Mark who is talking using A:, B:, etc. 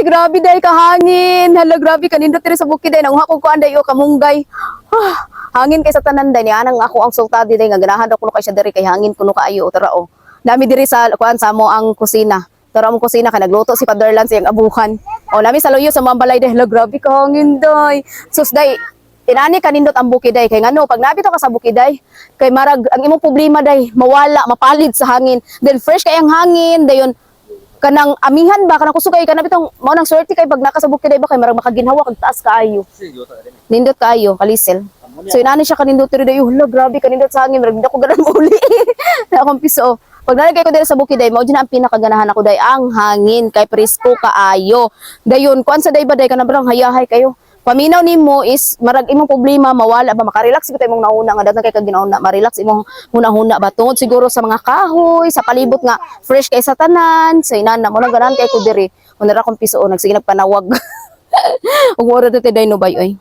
A: Ay, grabe day kahangin. Hala, grabe kanindot diri sa bukid day. Nanguha ko kuan day o kamunggay. Ah, hangin kay sa tanan day. Nianang ako ang sultadi day nga ganahan daw kuno kay siya diri kay hangin kuno kaayo. Tara oh. Nami diri sa kuan sa mo ang kusina. Tara among kusina kay nagluto si Paderlan siyang abuhan. O nami sa luyo sa mga balay day. Hala, grabe kahangin day. Sus day, inani kanindot ang bukid day kay ngano pag nabito ka sa bukid day kay marag ang imong problema day mawala, mapalid sa hangin, then fresh kay ang hangin dayon, kanang amihan ba, kanang kusog kay kana bitong mao nang swerte kay pag naka sa bukid day ba kay marag makaginhawa kag taas kaayo. Nindot kaayo kalisel. So inani siya kanindot diri day. Hala, grabe kanindot sa hangin, marag di ako ganahan mauli na akong piso. Pag nalagay ko diri sa bukid day, mao jud na ang pinakaganahan ako day, ang hangin kay presko kaayo. Dayon kuan sa day ba day, kanang barang hayahay kayo. Paminaw nimo is marag imong problema mawala ba, makarelax gyud imong nauna nga daghan kay kag ginauna, ma-relax imong huna-huna ba tungod siguro sa mga kahoy sa palibot nga fresh kay sa tanan. Sa inana mo nang ganahan kay ko diri. Unara akong piso, nagsige nagpanawag ug mura dito day no bay oy.